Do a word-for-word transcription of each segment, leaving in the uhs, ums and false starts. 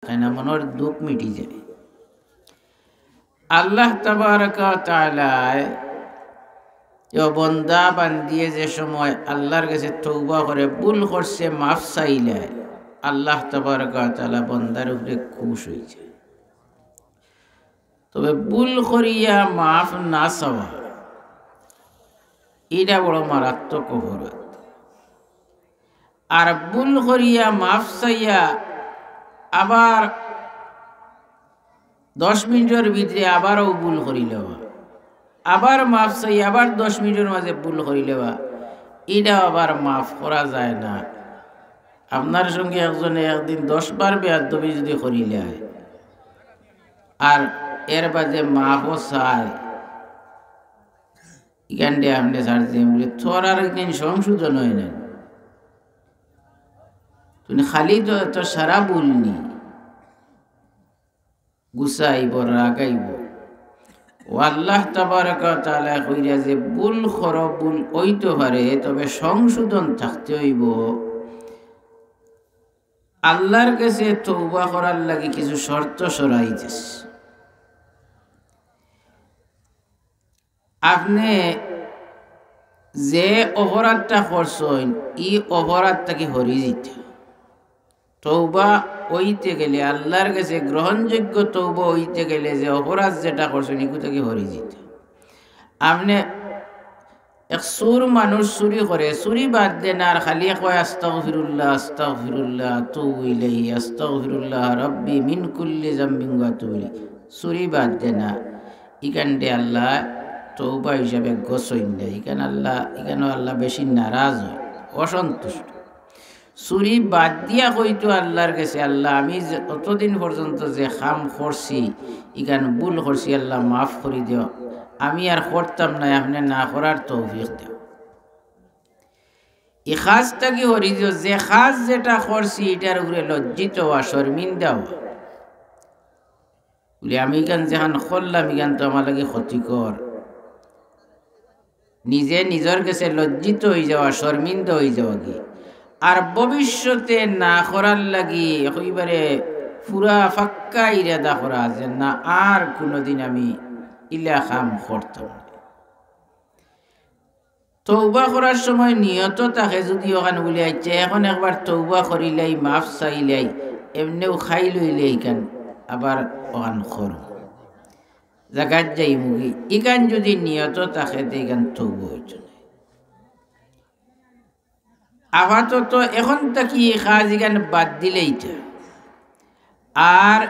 তাই না, মনর দুখ মিটি যায়। আল্লাহ তাবারাকা ওয়া তাআলায় যে বন্দা বান্দিয়ে যে সময় আল্লাহর গেছে তওবা করে, ভুল করছে, মাফ চাইলায়, আল্লাহ তাবারাকা ওয়া তাআলা বন্দার উপরে খুশ অইযায়। তবে ভুল করিয়া মাফ না চাওয়া, ইটা বড় মারাত্মক অপরাধ। আর ভুল করিয়া মাফ চাইয়া আবার দশ মিনিটর ভিতরে আবারও ভুল করিলেওয়া, আবার মাফ চাইয়া আবার দশ মিনিটর মাঝে ভুল করিলেওয়া, ইটাও আবার মাফ করা যায় না। আপনার সঙ্গে একজনে একদিন দশ বার বেয়াদবি যুদি করিলায়, আর এর বাদে মাফও চায়, ইখানদি আপনে ছাড় দিন বুলে, তোর আর একদিন সংশোধন অয় না। তুমি খালি তো, তো সারা ভুল নি। গুসা আইবো, রাগ আইবো। ও আল্লাহ তাবারাকা ওয়া তাআলা কইরা যে ভুল করো, ভুল অইতো পারে, তবে সংশোধন থাকতে অইবো। আল্লাহর গেছে তওবা করার লাগি কিছু শর্ত সরাই দিছে। আপনে যে অপরাধটা করছইন, ই অপরাধ থাকি হরি যিতা। তওবা অইতে গেলে, আল্লাহর গেছে গ্রহণযোগ্য তওবা অইতে গেলে যে অপরাধ যেটা করছইন, ইগু থাকি হরি যিতা। আপনে এক চুর মানুষ চুরি করে, চুরি বাদ দে না, আর খালি কয়, "আস্তাগফিরুল্লাহ, আস্তাগফিরুল্লাহ, আতুবু ইলাইহি, আস্তাগফিরুল্লাহ রাব্বি মিন কুল্লি যামবিন ওয়া আতুবু ইলাইহি।" চুরি বাদ দে না, ইখানদি আল্লাহ তওবা হিসাবে গছইন না, ইখান আল্লাহ, ইখানও আল্লাহ বেশি নারাজ অয়, অসন্তুষ্ট। চুরি বাদ দিয়া কইতো আল্লাহর গেছে, "আল্লাহ, আমি যে অতদিন পর্যন্ত যে কাম করছি, ইখান ভুল করছি, আল্লাহ মাফ করি দেও, আমি আর করতাম না, আপনে না করার তৌফিক দেও।" ই কাজ থাকি হরি দেও, যে কাজ যেটা করছি, ইটার উপরে লজ্জিত অওয়া, শর্মিন্দা অওয়া। বুলে, "আমি ইখান যেখান করলাম, ইখান তো আমার লাগি ক্ষতিকর।" নিজে নিজর গেছে লজ্জিত অই যাওয়া, শর্মিন্দা অই যাওয়া কি। আর ভবিষ্যতে না করার লাগি একেবারে পুরা পাক্কা ইরাদা করা যে, "না, আর কুনুদিন আমি ইলা কাম করতাম না।" তওবা করার সময় নিয়ত থাকে যুদি অখান বুলে, "আইচ্ছা, এখন একবার তওবা করিলাই, মাফ চাইলাই, এমনেউ খাই লইলে ইখান আবার অখান করমু, জাগাত যাইমুগি।" ইখান যুদি নিয়ত থাকে, তে ইখান তওবা অইতো নায়। আপাতত এখন থাকি ই কাজ ইখান বাদ দিলে ইতা। আর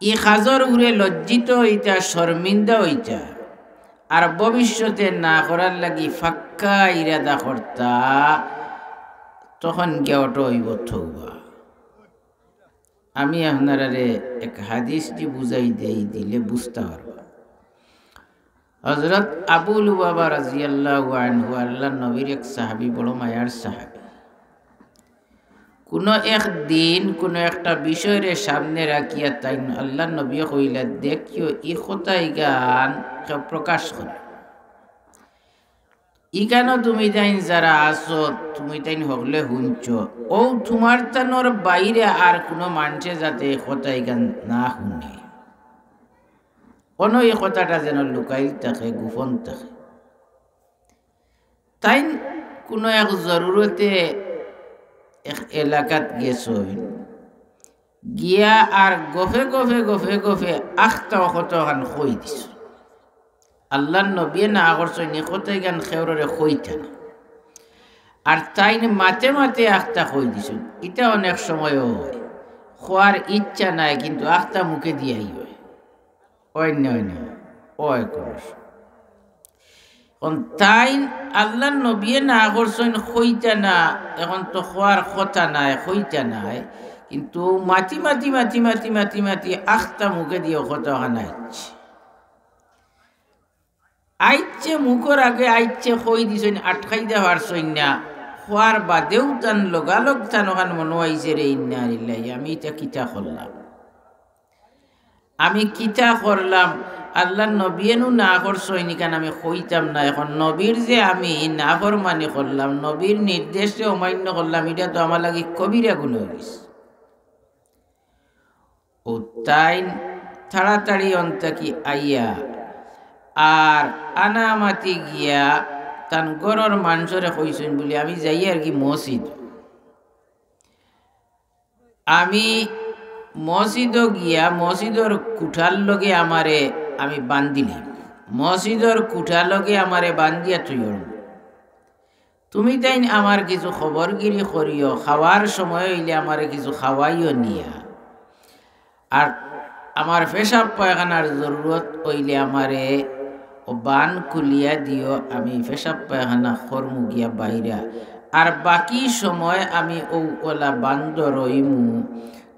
ই কাজর উপরে লজ্জিত অইতা, শর্মিন্দা অইতা, আর ভবিষ্যতে না করার লাগি পাক্কা ইরাদা করতা, তখন গিয়া অটা অইবো তওবা। আমি আপনারারে এক হাদিসদি বুঝাই দেই, দিলে বুঝতা পারবা। হযরত আবু লুবাবা রাদিয়াল্লাহু আনহু আল্লাহর নবীর এক সাহাবী, বড় মায়ার সাহাবী। কুনু এক দিন কুনু একটা বিষয়রে সামনে রাখিয়া তাইন আল্লাহর নবীয়ে কইলা, "দেখিও, ই কথা ইখান কেউ প্রকাশ করে। ইখানো তুমি তাইন যারা আছো, তুমি তাইন হকলে হুনছো, অউ তুমার তানর বাইরে আর কুনু মানষে যাতে ই কথা ইখান না হুনে।" অনো ই কথাটা যেন লুকাইল থাকে, গোপন থাকে। তাইন কুনু এক জরুরতে এক এলাকাত গেছইন, গিয়া আর গফে গফে গফে গফে আখতা অখতা অখান কই দিছইন। আল্লাহর নবীয়ে না করছইন, ই কথা ইখান কেউররে কইতা না। আর তাইন মাতে মাতে আখতা কই দিছইন। ইটা অনেক সময়ও অয়, কওয়ার ইচ্ছা নাই, কিন্তু আখতা মুখেদি আই অয়। অয় না, অয় না, অয় কুনু সময়। এখন তাইন আল্লাহর নবীয়ে না করছইন কইতা না, এখন তো কওয়ার কথা নায়, কইতা নায়, কিন্তু মাতি মাতি মাতি মাতি মাতি মাতি আখতা মুখেদি অখতা অখান আইছে। আইছে মুখর আগে আইছে, কই দিছইন, আটকাইতা পারছইন না। কওয়ার বাদেউ তান লগালগ তান অখান মনো আইছে, "রে ইন্না লিল্লাহি, আমি ইটা কিতা করলাম?" আমি কিতা করলাম? আল্লাহর নবীয়ে নু না করছইন ইখান আমি কইতাম না। এখন নবীর যে আমি নাফরমানি করলাম, নবীর নির্দেশ যে অমান্য করলাম, ইটা তো আমার লাগি কবিরা গুনা অইগেছে। ও তাইন তাড়াতাড়ি অন থাকি আইয়া আর আনামাতি গিয়া তান ঘরর মানষরে কইছইন বুলি, "আমি যাইয়ার গি মসজিদ, আমি মসজিদো গিয়া মসজিদর কুঠার লগে আমারে আমি বান্ধিলিমু, মসজিদর কুঠা লগে আমারে বান্ধিয়া থইও। তুমি তাইন আমার কিছু খবরগিরি করিও, খাওয়ার সময় অইলে আমারে কিছু খাওয়াইও নিয়া। আর আমার পেশাব পায়খানার জরুরত অইলে আমারে ও বান খুলিয়া দিও, আমি পেশাব পায়খানা করমু গিয়া বাইরা। আর বাকি সময় আমি অউ অলা বান্ধ রইমু,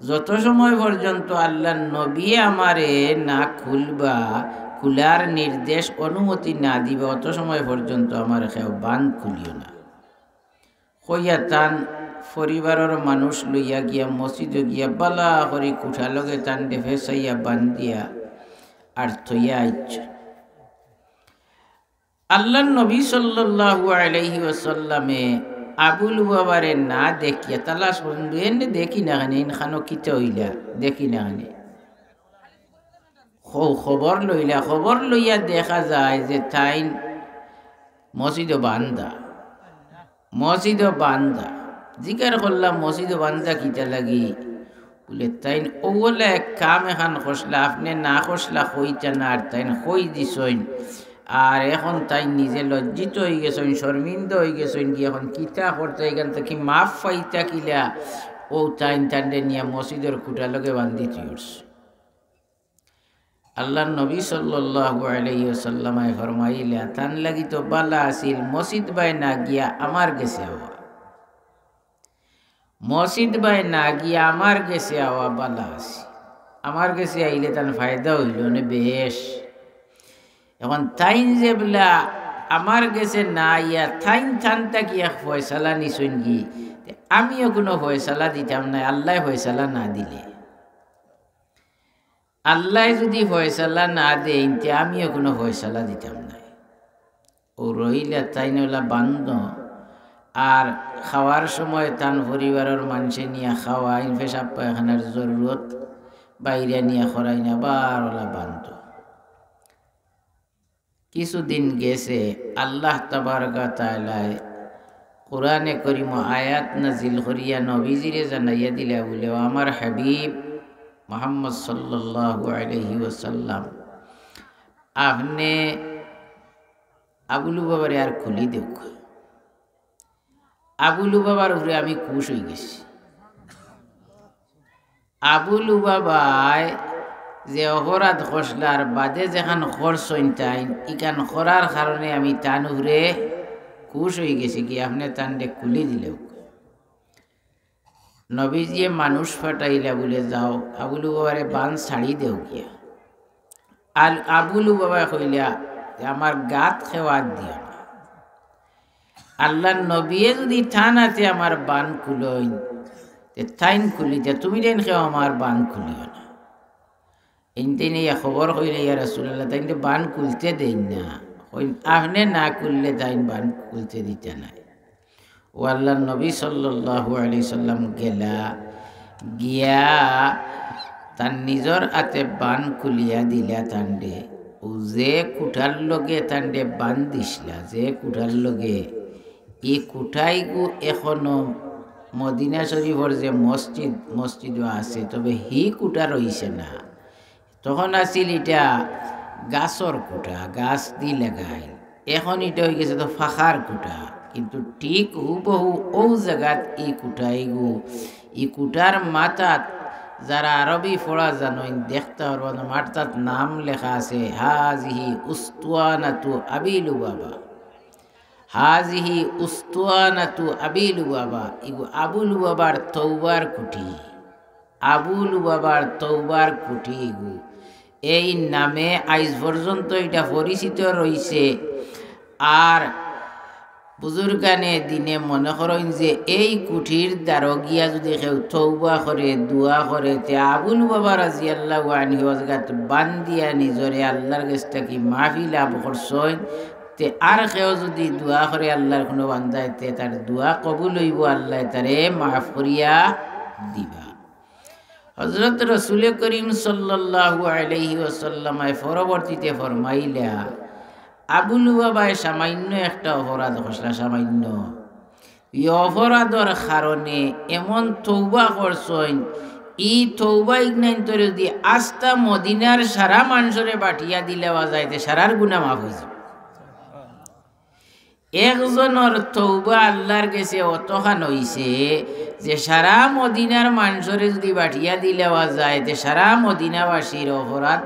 যত সময় পর্যন্ত আল্লার নবীয়ে আমারে না খুলবা, খুলার নির্দেশ, অনুমতি না দিবা, অত সময় পর্যন্ত আমারে কেউ বান খুলিও না।" কইয়া তান পরিবারর মানুষ লইয়া গিয়া মসজিদো গিয়া বালা করি কুঠা লগে তানরে ফেসাইয়া বান্ধিয়া আর থইয়া আইছইন। আল্লার নবী সাল্লাল্লাহু আলাইহি ওয়াসাল্লামে আবু লুবাবারে না দেখিয়া তালাশ করইন, "এনে দেখি না কেনে, ইনখানো কিতা অইলা, দেখি না কেনে।" খ-, খবর লইলা, খবর লইয়া দেখা যায় যে তাইন মসজিদো বান্ধা, মসজিদো বান্ধা। জিকার করলা, "মসজিদো বান্ধা কিতা লাগি?" বুলে, "তাইন অউলা এক কাম এখান করছলা, আপনে না করছলা কইতা না, আর তাইন কই দিছইন। আর এখন তাইন নিজে লজ্জিত অইগেছইন, শর্মিন্দা অইগেছইন, গিয়া এখন কিতা করতা, এখান থাকি মাফ পাইতা কিলা?" অউ তাইন তানরে নিয়া মসজিদর কুঠা লগে বান্ধি থইয়া উঠছে। আল্লার নবী সাল্লাল্লাহু আলাইহি ওয়াসাল্লামে ফরমাইলা, "তান লাগি তো বালা আছিল মসজিদ বায় না গিয়া আমার গেছে আওয়া। মসজিদ বায় না গিয়া আমার গেছে আওয়া বালা আছিল। আমার গেছে আইলে তান ফায়দা অইলো নে বেশ। এখন তাইন যেবলা আমার গেছে না আইয়া তাইন তান থাকি এক ফয়সালা নিছইন গি, তে আমিও কুনু ফয়সালা দিতাম নায়, আল্লায় ফয়সালা না দিলে।" আল্লায় যুদি ফয়সালা না দেইন, তে আমিও কুনু ফয়সালা দিতাম নায়। অউ রইলা তাইন অলা বান্ধ, আর খাওয়ার সময় তান পরিবারর মানষে নিয়া খাওয়াইন, পেশাব পায়খানার জরুরত, বাইরে নিয়া করাইন, আবার অলা বান্ধ। কিছুদিন গেছে, আল্লাহ তাবারাকা তাআলায় কোরআনে করিমো আয়াত নাজিল করিয়া নবীজিরে জানাইয়া দিলা বুলে, "ও আমার হাবিব মুহাম্মদ সাল্লাল্লাহু আলাইহি ওয়াসাল্লাম, আপনে আবু লুবাবারে আর খুলি দেউক। আবু লুবাবার উপরে আমি খুশ অইগেছি।" আবু লুবাবায় যে অপরাধ করছলার বাদে যেখান করছইন তাইন, ইখান করার কারণে আমি তান উপরে খুশ অইগেছি গি, আপনে তানরে খুলি দিলেও। নবীজিয়ে মানুষ পাঠাইলা বুলে, "যাও, আবু লুবাবারে বান ছাড়ি দেও গিয়া।" আর আবু লুবাবায় কইলা যে, "আমার গাত কেউ আত দিও না। আল্লার নবীয়ে যুদি তান আতে আমার বান খুলইন, তে তাইন খুলিতা, তুমি তাইন কেউ আমার বান খুলিও না।" ইনতে নিয়া খবর কইলে, "ইয়া রাসূলুল্লাহ, তাইন তো বান খুলতে দেইন না।" কইন, "আপনে না খুললে তাইন বান খুলতে দিতা নায়।" ও আল্লার নবী সাল্লাল্লাহু আলাইহি সাল্লাম গেলা, গিয়া তান নিজর আতে বান খুলিয়া দিলা তানরে। ও যে কুঠার লগে তানরে বান দিছলা, যে কুঠার লগে, ই কুঠাইগু এখনো মদিনা শরীফর যে মসজিদ, মসজিদও আছে, তবে হি কুঠা রইছে না। তখন আছিল ইটা গাছর কুঠা, গাছ দি লাগাইল। এখন ইটা অইগেছে তো ফাখার কুঠা, কিন্তু ঠিক হুবহু অউ জাগাত ই কুঠাইগু, ই কুঠার মাথাত যারা আরবি পড়া জানইন দেখতা পারবা, মাথাত নাম লেখা আছে, "হাজিহি উস্তুয়ানাতু আবি লুবাবা।" হাজিহি উস্তুয়ানাতু আবি লুবাবা, ইগু আবু লুবাবার তওবার কুঠি। আবু লুবাবার তওবার কুঠি ইগু। এই নামে আইজ পর্যন্ত ইটা পরিচিত রইছে। আর বুজুর্গানে দিনে মনে করইন যে এই কুঠির দ্বারো গিয়া যুদি কেউ তওবা করে, দোয়া করে, তে আবু লুবাবা রাদিয়াল্লাহু আনহু অউ জাগাত বান্দিয়া নিজরে আল্লার গেছ থাকি মাফি লাভ করছইন। তে আর কেউ যুদি দোয়া করে আল্লার কুনু বান্দায়, তে তার দোয়া কবুল অইবো, আল্লায় তারে মাফ করিয়া দিবা। হযরত রসুলে করিম সাল্লাল্লাহু আলাইহি ওয়াসাল্লামে পরবর্তীতে ফরমাইলা, আবু লুবাবায় সামান্য একটা অপরাধ করছিলা, সামান্য। ই অপরাধর কারণে এমন তওবা করছইন, ই তওবা ইগনাইন্তরে যুদি আস্তা মদিনার সারা মানষরে বাটিয়া দিলাওয়া যায়, তে সারার গুনা মাফ অইযিবো। একজনর তওবা আল্লার গেছে অতখান অইছে যে সারা মদিনার মানষরে যুদি বাটিয়া দিলাওয়া যায়, তে সারা মদিনাবাসীর অপরাধ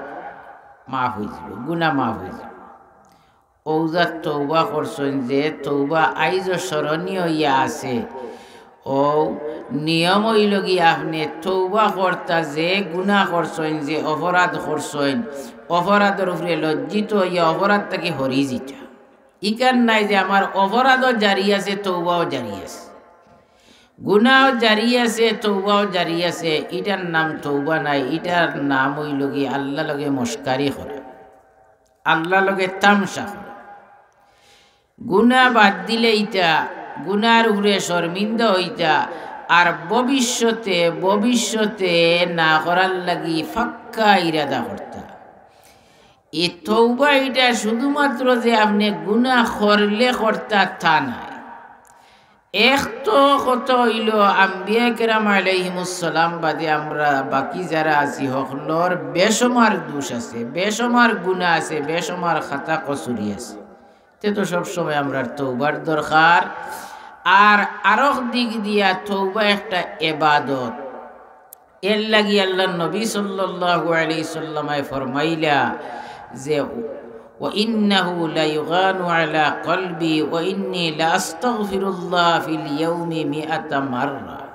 মাফ অইযিবো, গুনা মাফ অইযিবো। অউজাত তওবা করছইন, যে তওবা আইজও স্মরণীয় অইয়া আছে। অউ নিয়ম অইলোগি আপনে তওবা করতা, যে গুনা করছইন, যে অপরাধ করছইন, অপরাধর উপরে লজ্জিত অইয়া অপরাধ থাকি হরি যিতা। ইখান নায় যে আমার অপরাধও জারি আছে, তওবাও জারি আছে, গুনাও জারি আছে, তওবাও জারি আছে, ইটার নাম তওবা নায়, ইটার নাম অইলোগি আল্লার লগে মস্কারি করা, আল্লার লগে তামশা করা। গুনা বাদ দিলে ইতা, গুনার উপরে শরমিন্দা অইতা, আর ভবিষ্যতে, ভবিষ্যতে না করার লাগি পাক্কা ইরাদা করতা। ই তওবা ইটা শুধুমাত্র যে আপনে গুনা করলে করতা তা নায়। এক তো কথা অইলো আম্বিয়া কেরাম আলাইহিমুস সালাম বাদে আমরা বাকি যারা আছি হকলর বেশমার দুষ আছে, বেশমার গুনা আছে, বেশমার খাতা কসুরি আছে। তে তো সব সময় আমরার তওবার দরকার। আর আরক দিক দিয়া তওবা একটা এবাদত। এর লাগি আল্লার নবী সাল্লাল্লাহু আলাইহি সাল্লামে ফরমাইলা যে, "ওয়া ইন্নাহু লায়ুগানু আলা কলবি ওয়া ইন্নী লাআস্তাগফিরুল্লাহ ফিল ইয়াউমি মিআতা মাররা।"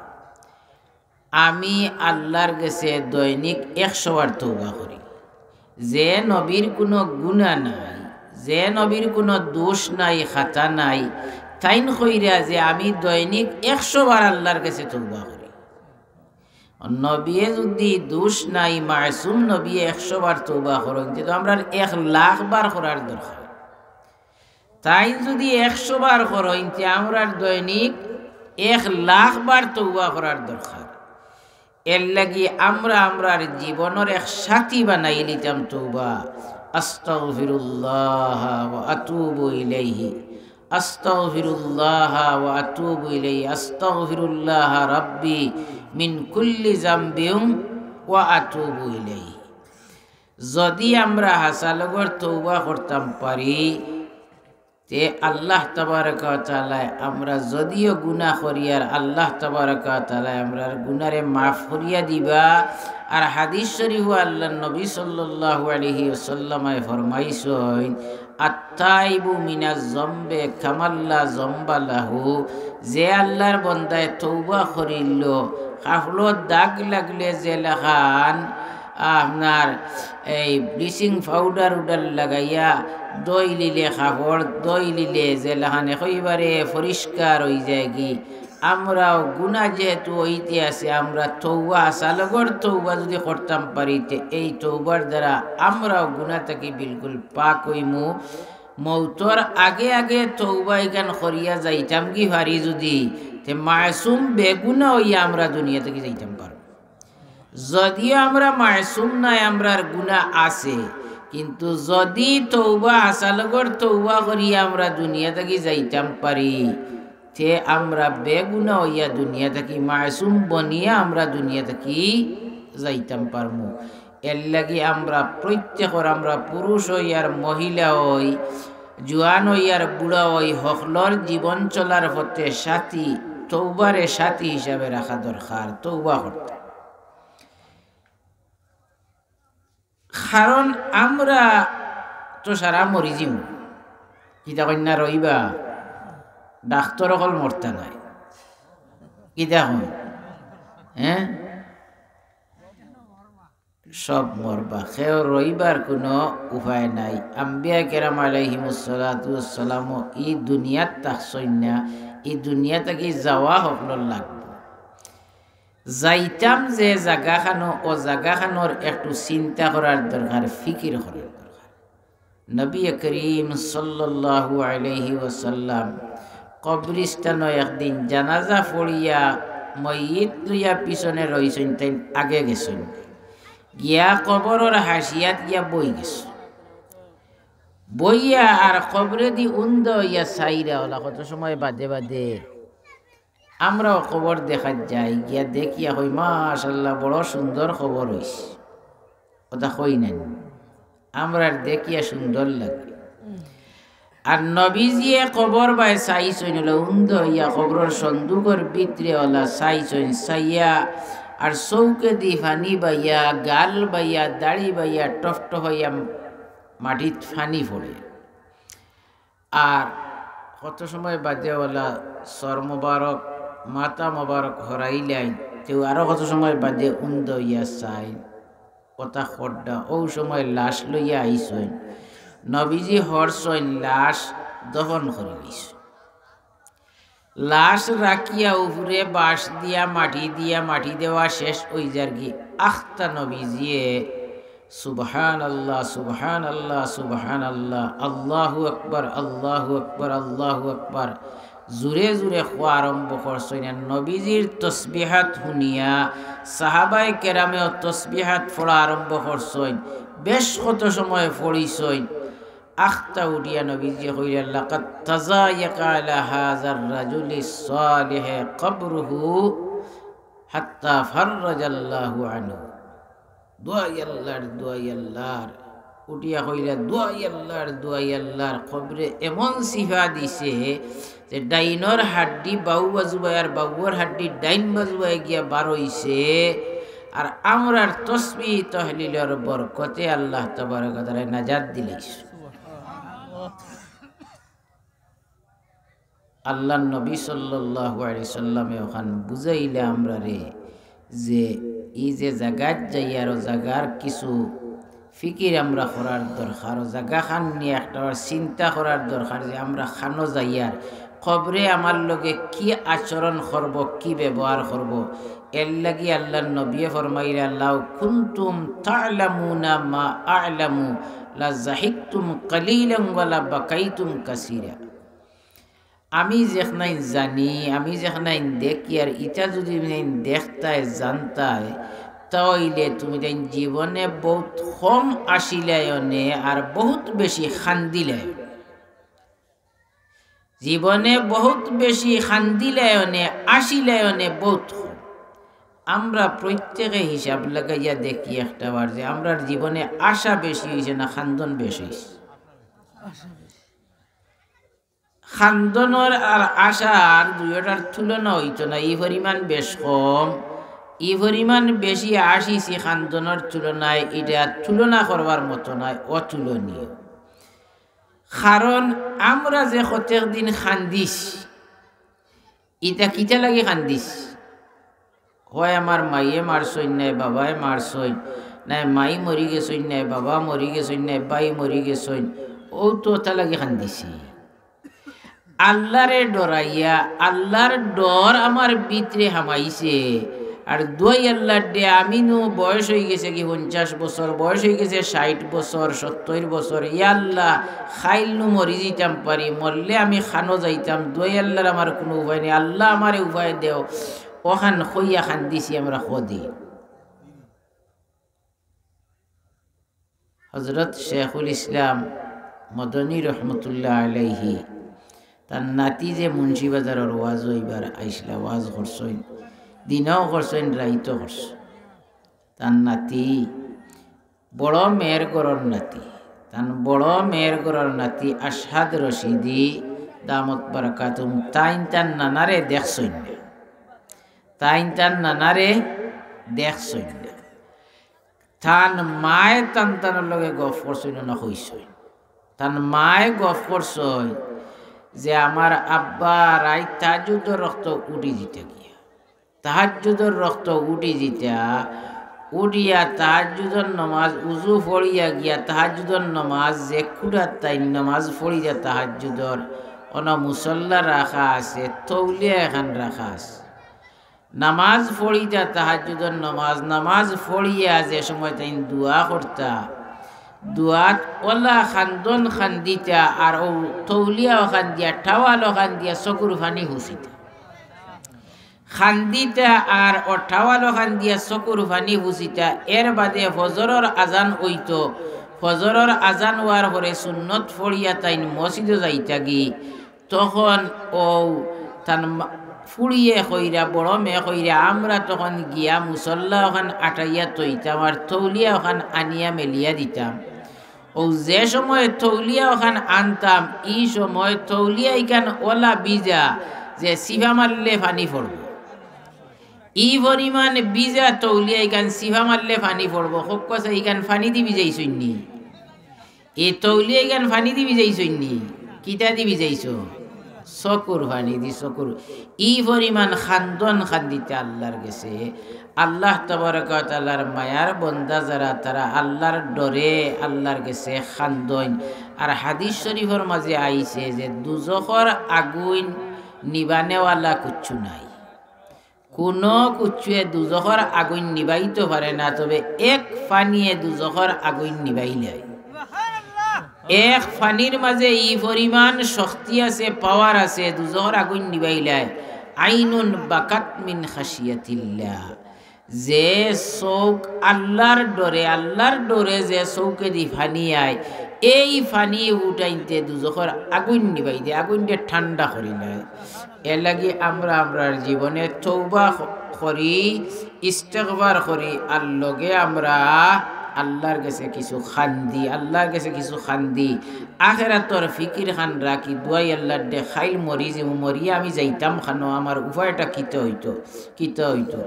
আমি আল্লার গেছে দৈনিক একশো বার তওবা করি। যে নবীর কুনু গুনা নাই, যে নবীর কুনু দুষ নাই, খাতা নাই, তাইন কইরা যে আমি দৈনিক একশো বার আল্লার গেছে তওবা করি। নবিয়ে যুদি দুষ নাই, মাসুম নবিয়ে একশো বার তওবা করইন, তে তো আমরার এক লাখ বার করার দরকার। তাইন যুদি একশো বার করইন, তে আমরার দৈনিক এক লাখ বার তওবা করার দরকার। এর লাগি আমরা আমরার জীবনর এক সাথী বানাই লিতাম তওবা। আস্তাগফিরুল্লাহ ওয়া আতুবু ইলাইহি। আস্তাগফিরুল্লাহা ওয়া আতুবু ইলাইহি। আস্তাগফিরুল্লাহা রাব্বি মিন কুল্লি জামবিন ওয়া আতুবু ইলাইহি। যুদি আমরা হাছা লগর তওবা করতাম পারি, তে আল্লাহ তাবারাকা ওয়া তাআলায় আমরা যুদিও গুনা করি, আর আল্লাহ তাবারাকা ওয়া তাআলায় আমরার গুনারে মাফ করিয়া দিবা। আর হাদিস শরীফো আল্লার নবী সাল্লাল্লাহু আলাইহি ওয়াসাল্লামে ফরমাইছইন, "আত্তাইবু মিনাজ জম্বে কামাল্লা জম্বা লাহু।" যে আল্লার বন্দায় তওবা করিল, কাপড়ো দাগ লাগলে যে লাখান আপনার এই ব্লিচিং পাউডার উডার লাগাইয়া ধইলিলে, কাপড় ধইলিলে যে লাখান একেবারে পরিষ্কার অইযায়গি, আমরাও গুনা যেহেতু অইতে আছে, আমরা তওবা, হাছা লগর তওবা যুদি করতাম পারি, তে এই তওবার দ্বারা আমরাও গুনা থাকি বিলকুল পাক অইমু। মউতর আগে আগে তওবা ইখান করিয়া যাইতামগি পারি যুদি, তে মাসুম বেগুনা অইয়া আমরা দুনিয়া থাকি যাইতাম পারমু। যদিও আমরা মাসুম নায়, আমরার গুনা আছে, কিন্তু যুদি তওবা, হাছা লগর তওবা করিয়া আমরা দুনিয়া থাকি যাইতাম পারি, তে আমরা বেগুনা অইয়া দুনিয়া থাকি, মাসুম বনিয়া আমরা দুনিয়া থাকি যাইতাম পারমু। এর লাগি আমরা প্রত্যেকর, আমরা পুরুষ অই আর মহিলা অই, জুয়ান অই আর বুড়া অই, হকলর জীবন চলার পথে সাথী, তওবারে সাথী হিসাবে রাখা দরকার, তওবা করতে। কারণ আমরা তো সারা মরি যিমু। কিতা কইন না রইবা? ডাক্তর অকল মরতা নায়। কিতা কইন? হ্যাঁ? সব মরবা, কেউ রইবার কুনু উপায় নাই। আম্বিয়া কেরাম আলাইহিমুস সালাতু ওয়াস সালামও ই দুনিয়াত থাকছইন না, ই দুনিয়া থাকি যাওয়া হকলর লাগবো। যাইতাম যে জাগাখানো, অউ জাগাখানর একটু চিন্তা করার দরকার, ফিকির করার দরকার। নবী করিম সাল্লাল্লাহু আলাইহি ওয়াসাল্লাম কবরিস্তানো একদিন জানাজা পড়িয়া মইয়িত লইয়া পিছনে রইছইন, তাইন আগে গেছইন। গিয়া কবরর হাশিয়াত গিয়া বই গেছইন। বইয়া আর কবরেদি উন্দা অইয়া চাইরা অলা কত সময় বাদে বাদে আমরাও কবর দেখাত যাই, গিয়া দেখিয়া কই, "মাশাআল্লাহ, বড় সুন্দর কবর অইছে।" কথা কই নানি? আমরার দেখিয়া সুন্দর লাগে। আর নবীজিয়ে কবর বায় চাইছইন, অলা উন্দা অইয়া কবরর সন্দুকর ভিতরে অলা চাইছইন, চাইয়া আর চউখেদি পানি বাইয়া, গাল বাইয়া, দাড়ি বাইয়া, টফটফাইয়া মাটিত পানি পড়ে। আর কত সময় বাদে অলা সর মোবারক, মাথা মোবারক হরাইলাইন, তেউ আরো কত সময় বাদে উন্দা অইয়া চাইন। কথা খড্ডা, অউ সময় লাশ লইয়া আইছইন। নবীজি হরছইন, লাশ দফন করি লইছইন। লাশ রাখিয়া উপরে বাঁশ দিয়া, মাটি দিয়া, মাটি দেওয়া শেষ অই যারগি। আখতা নবীজিয়ে সুবহানাল্লাহ, সুবহানাল্লাহ, সুবহানাল্লাহ, আল্লাহু আকবার, আল্লাহু আকবার, আল্লাহু আকবার, জুরে জুরে কওয়া আরম্ভ করছইন। আর নবীজির তসবিহাত হুনিয়া সাহাবায়ে কেরামেও তসবিহাত পড়া আরম্ভ করছইন। বেশ কত সময় পড়িছইন। আখতা উঠিয়া নবীজিয়ে কইলা, "লাকাদ তাজায়াকা আলা হাযার রাজুলিস সালিহি কবরুহু হাত্তা ফাররাজাল্লাহু আনহু।" দোয়াই আল্লাহর, দোয়াই আল্লাহর। উঠিয়া কইলা, "দোয়াই আল্লাহর, দোয়াই আল্লাহর।" কবরে এমন শিফা দিছে যে ডাইনর হাড্ডি বাউ বাজু বায় আর বাউর হাড্ডি ডাইন বাজু বায় গিয়া বার অইছে। আর আমরার তসবিহ তহলিলর বরকতে আল্লাহ তাবারক ওয়া তাআলায় নাজাত দিলাইছে। আল্লাহর নবী সাল্লাল্লাহু আলাইহি সাল্লামে অখান বুঝাইলা আমরারে যে ই যে জাগাত যাইয়ার, অউ জাগার কিছু ফিকির আমরা করার দরকার, অউ জাগাখান নিয়া একটা বার চিন্তা করার দরকার যে আমরা কানো যাইয়ার, কবরে আমার লগে কি আচরণ করবো, কি ব্যবহার করবো। এরলাগি আল্লাহর নবীয়ে ফরমাইলা, "লাউ কুনতুম তা'লামুনা মা আ'লামু লা যাহিকতুম কালিলান ওয়া লা বাকাইতুম কাসীরা।" আমি যেখানাইন জানি, আমি যেখানাইন দেখি, আর ইটা যুদি তুমিতাইন দেখতায়, জানতায়, তা অইলে তুমিতাইন জীবনে বউত কম আসিলায় অনে আর বউত বেশি কান্দিলায়। জীবনে বউত বেশি কান্দিলায় অনে, আসিলায় অনে বউত কম। আমরা প্রত্যেকে হিসাব লাগাইয়া দেখি একটা বার যে আমরার জীবনে আসা বেশি অইছে না কান্দন বেশি অইছে? কান্দনর আর আশার দুইওটার তুলনা অইতো না, ই পরিমাণ বেশ কম। ই পরিমাণ বেশি আসিছি কান্দনর তুলনায়, ইটা তুলনা করবার মতো নায়, অতুলনীয়। কারণ আমরা যে কতেক দিন কান্দিছি, ইটা কিতা লাগি কান্দিছি? হয় আমার মাইয়ে মারছইন, নায় বাবায় মারছইন, নায় মাই মরি গেছইন, নায় বাবা মরি গেছইন, নায় ভাই মরি গেছইন, অউ তো অতা লাগি কান্দিছি। আল্লারে ডরাইয়া, আল্লার ডর আমার ভিতরে হামাইছে। আর দোয়াই আল্লার দে, আমি নু বয়স অইগেছে কি পঞ্চাশ বছর, বয়স অইগেছে ষাইট বছর, সত্তইর বছর, ইয়া আল্লাহ, কাইল নু মরি যিতাম পারি, মরলে আমি কানো যাইতাম, দোয়াই আল্লার আমার কুনু উপায় নাই, আল্লাহ আমারে উপায় দেও, অখান কইয়া কান্দিছি আমরা কয়দিন। হজরত শেখুল ইসলাম মদনী রহমতুল্লাহ আলাইহি, তান নাতি যে মুন্সিবাজারর ওয়াজো ইবার আইছলা, ওয়াজ করছইন, দিনও করছইন, রাইতও করছইন। তান নাতি, বড় মেয়ের ঘরর নাতি, তান বড় মেয়ের ঘরর নাতি আশহাদ রশিদি দামত বারাকাতুহুম, তাইন তান নানারে দেখছইন না, তাইন তান নানারে দেখছইন না। তান মায়ে তান তানর লগে গফ করছইন না কইছইন। তান মায়ে গফ করছইন যে আমার আব্বা রাইত তাহাজ্জুদর অক্ত উঠি যিতা গিয়া, তাহাজ্জুদর অক্ত উঠি যিতা, উঠিয়া তাহাজ্জুদর নমাজ, উজু পড়িয়া গিয়া তাহাজ্জুদর নমাজ, যে কুঠাত তাইন নমাজ পড়িতা তাহাজ্জুদর, অনো মুসল্লা রাখা আছে, তৌলিয়া এখান রাখা আছে। নমাজ পড়িতা তাহাজ্জুদর নমাজ, নমাজ পড়িয়া যে সময় তাইন দোয়া করতা, দোয়াত অলা কান্দন কান্দিতা, আর অউ তৌলিয়া অখান দিয়া, টাওয়াল অখান দিয়া চকুর পানি হুছিতা। কান্দিতা আর অঠাওয়ালো কান্দিয়া চকুর পানি ফুছিতা। এর বাদে ফজরর আজান অইতো। ফজরর আজান অওয়ার পরে সুন্নত পড়িয়া তাইন মসজিদো যাইতাগি। তখন অউ তান মা-, ফুড়িয়ে কইরা, বড় মেয়ে কইরা, আমরা তখন গিয়া মুসল্লা অখান আটাইয়া থইতাম আর তৌলিয়া অখান আনিয়া মেলিয়া দিতাম। অউ যে সময় তৌলিয়া অখান আনতাম, ই সময় তৌলিয়া ইখান অলা ভিজা যে ছিফা মারলে পানি পড়বো। ই পরিমাণ ভিজা তৌলিয়া ইখান ছিফা মারলে পানি পড়বো। কউক্কা চাই, ইখান পানি দি ভিজাইছইন নি? ই তৌলিয়া ইখান পানি দি ভিজাইছইন নি? কিতা দি ভিজাইছো? চকুর পানি দি, চকুর। ই পরিমাণ কান্দন কান্দিতা আল্লার গেছে। আল্লাহ তাবারাকা ওয়া তাআলার মায়ার বন্দা যারা, তারা আল্লার ডরে আল্লার গেছে কান্দইন। আর হাদিস শরীফর মাঝে আইছে যে দুজখর আগুইন নিবানেওয়ালা কুচ্ছু নাই। কুনু কুচ্ছুয়ে দুজখর আগুইন নিবাইতো পারে না, তবে এক পানিয়ে দুজখর আগুইন নিবাইলায়। এক পানির মাঝে ই পরিমাণ শক্তি আছে, power আছে, দুজখর আগুইন নিবাইলায়। আইনুন বাকাত মিন খাশিয়াতিল্লাহ। যে চউখ আল্লার ডরে, আল্লার ডরে যে চউখেদি পানি আয়, এই পানি উঠাইতে দুজখর আগুইন নিবাই দে, আগুইনরে ঠান্ডা করিলায়। এর লাগি আমরা আমরার জীবনে তওবা ক-, করি, ইস্তেগফার করি, আর লগে আমরা আল্লার গেছে কিছু কান্দি, আল্লার গেছে কিছু কান্দি। আখেরাতর ফিকির খান রাখি, দুয়াই আল্লার দে, কাইল মরি যিমু, মরিয়া আমি যাইতাম কানো, আমার উপায়টা কিতা অইতো, কিতা অইতো।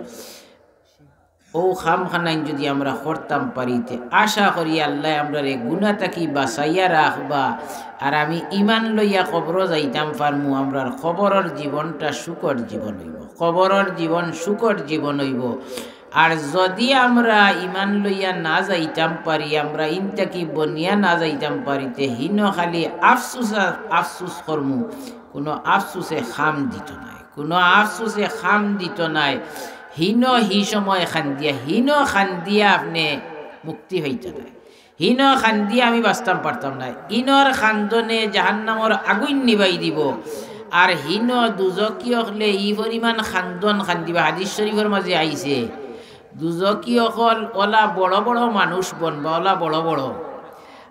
অউ কাম খানাইন যুদি আমরা করতাম পারি, তে আশা করি আল্লায় আমরারে গুনা থাকি বাঁচাইয়া রাখবা, আর আমি ইমান লইয়া কবরো যাইতাম পারমু। আমরার কবরর জীবনটা সুখর জীবন অইবো, কবরর জীবন সুখর জীবন অইবো। আর যুদি আমরা ইমান লইয়া না যাইতাম পারি, আমরা ইন থাকি বনিয়া না যাইতাম পারি, তে হিনো খালি আফসুস আর আফসুস করমু, কুনু আফসুসে কাম দিতো নায়। কুনু আফসুসে কাম দিতো নায়। হিনো হি সময় কান্দিয়া, হিনো কান্দিয়া আপনে মুক্তি পাইতা নায়। হিনো কান্দিয়া আমি বাঁচতাম পারতাম নায়। ইনর কান্দনে জাহান্নামর আগুইন নিবাই দিবো। আর হিনো দুজখি অকলে ই পরিমাণ কান্দন কান্দিবা। হাদিস শরীফর মাঝে আইছে, দুজখি অকল অলা বড় বড় মানুষ বনবা, অলা বড় বড়।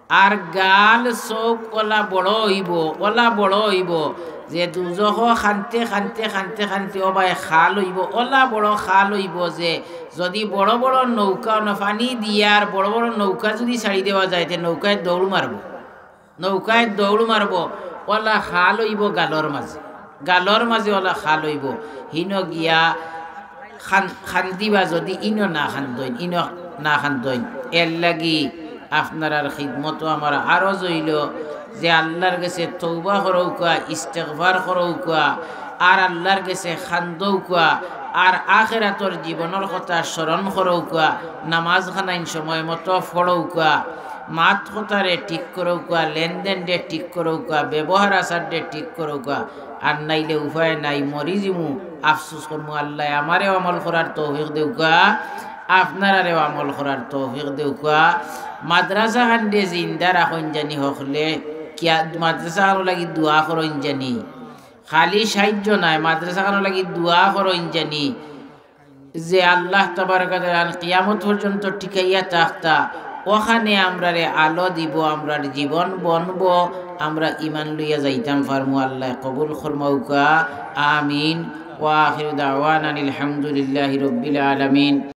আর গাল চউখ অলা বড় অইবো, অলা বড় অইবো যে দুজখো কানতে, কানতে, কানতে, কানতে অবায় খাল অইবো, অলা বড় খাল অইবো যে যুদি বড় বড় নৌকা অনো পানি দিয়া আর বড় বড় নৌকা যুদি ছাড়ি দেওয়া যায়, তে নৌকায় দৌড় মারবো, নৌকায় দৌড় মারবো, অলা খাল অইবো গালর মাঝে। গালর মাঝে অলা খাল অইবো, হিনো গিয়া কান-, কান্দিবা যুদি ইনো না কান্দইন, ইনো না কান্দইন। এর লাগি আপনারার খিদমতো আমার আরজ অইলো যে আল্লার গেছে তওবা করউক্কা, ইস্তেগফার করউক্কা, আর আল্লার গেছে কান্দউক্কা, আর আখেরাতর জীবনর কথা স্মরণ করউক্কা, নামাজ খানাইন সময় মতো পড়উক্কা, মাত কথারে ঠিক করউক্কা, লেনদেনরে ঠিক করউক্কা, ব্যবহার আচাররে ঠিক করউক্কা, আর নাইলে উপায় নাই, মরি যিমু, আফসুস করমু। আল্লায় আমারেও আমল করার তৌফিক দেউক্কা, আপনারারেও আমল করার তৌফিক দেউক্কা। মাদ্রাসা খানরে জিন্দা রাখইন জানি হকলে, কিয়া মাদ্রাসা খানর লাগি দোয়া করইন জানি। খালি সাহায্য নায়, মাদ্রাসা খানর লাগি দোয়া করইন জানি। যে আল্লাহ তাবারাকা তাআলা কিয়ামত পর্যন্ত টিকাইয়া থাকতা, অখানে আমরারে আলো দিবো, আমরার জীবন বনবো, আমরা ইমান লইয়া যাইতাম পারমু। আল্লায় কবুল ফরমাউক্কা, আমিন। ওয়া আখিরু দাওয়ানা আনিল হামদুলিল্লাহি রাব্বিল আলামিন।